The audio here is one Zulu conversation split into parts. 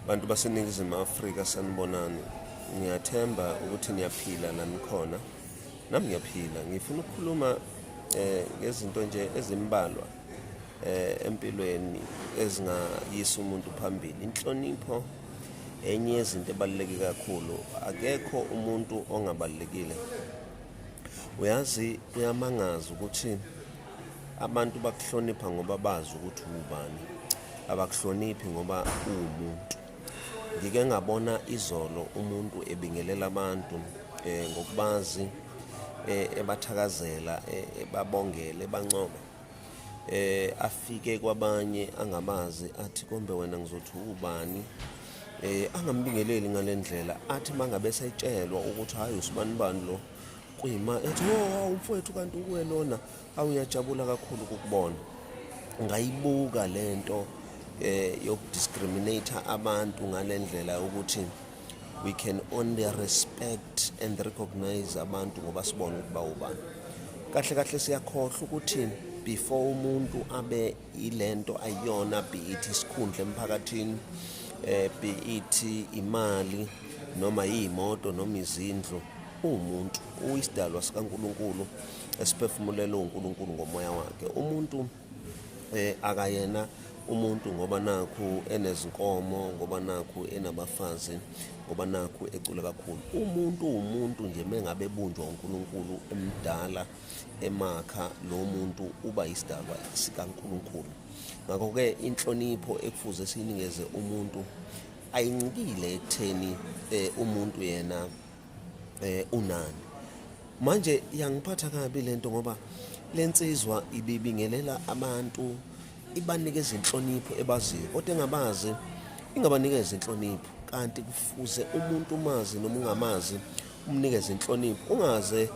Bantu baseNingizimu Afrika sanibonani. Ngiyathemba ukuthi niyaphila nanikhona. Nami ngiyaphila. Ngifuna ukukhuluma ngezinto nje ezimbalwa empilweni ezingayisa umuntu phambili. Inhlonipho enye yezinto ebaluleke kakhulu. Akekho umuntu ongabalulekile. Uyazi kuyamangaza ukuthi abantu bakuhlonipha ngoba bazi ukuthi uwubani, abakuhloniphi ngoba uwumuntu. Ngike ngabona izolo umuntu ebingelela abantu ngokubazi, ebathakazela, ebabongela, ebancoma. Afike kwabanye angabazi athi kombe wena ngizothi uwubani, angambingeleli ngale ndlela, athi uma ngabe esetshelwa ukuthi hhayi usibanibani lo, kuyima ethi oh hawu mfowethu kanti uwe lona, awu ngiyajabula kakhulu ukukubona. Ngayibuka le nto yokudiscriminate abantu ngale ndlela ukuthi we can only respect and recognize abantu ngoba sibona ukuthi bawubani. Kahle kahle siyakhohlwa ukuthi before umuntu abe ilento ayiyona, be it isikhundla emphakathini, be it imali noma iy'moto noma izindlu, uwumuntu, uyisidalwa sikaNkulunkulu esiphefumulelwe uNkulunkulu ngomoya wakhe. Umuntu akayena umuntu ngoba nakhu enezinkomo, ngoba nakhu enabafazi, ngoba nakhu ecula kakhulu. Umuntu uwumuntu nje mengabe ebunjwa uNkulunkulu emdala emakha, lo muntu uba yisidalwa sikaNkulunkulu. Ngakho-ke inhlonipho ekufuze siyinikeze umuntu ayincikile ekutheni umuntu yena unani. Manje yangiphatha kabi lento ngoba lensizwa ibibingelela abantu, ibanikeza inhlonipho ebaziyo, kodwa engabazi ingabanikeza inhlonipho. Kanti kufuze umuntu umazi noma ungamazi umnikeze inhlonipho, ungaze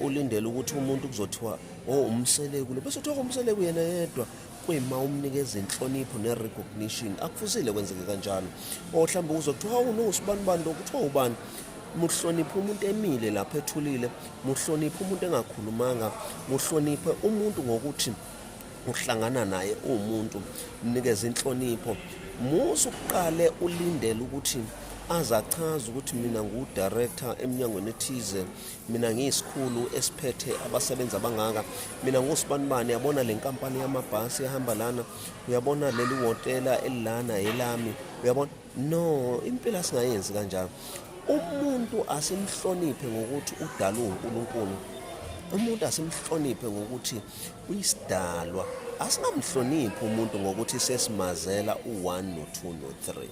ulindele ukuthi umuntu kuzothiwa oh uMseleku lo, bese kuthiwa uMseleku yena yedwa, kuyima umnikeza inhlonipho ne-recognition. Akufuzile kwenzeke kanjalo. Or mhlawumbe uzothiwa hawu no usibanibani lo, kuthiwa ubani. Muhloniphe umuntu emile lapho ethulile, muhloniphe umuntu engakhulumanga, muhloniphe umuntu ngokuthi uhlangana naye uwumuntu, mnikeze inhlonipho. Musa ukuqale ulindele ukuthi aze achaze ukuthi mina ngu-director eminyangweni ethize, mina ngiyisikhulu esiphethe abasebenzi abangaka, mina ngusibanibani, uyabona le nkampani yamabhasi ehamba lana, uyabona leli hhotela elilana elami, uyabona. No, impilo asingayenzi kanjalo. Umuntu asimhloniphe ngokuthi udalwe uNkulunkulu. Umuntu asimhloniphe ngokuthi uyisidalwa. Asingamhloniphi umuntu ngokuthi sesimazela u-1 no-2 no-3.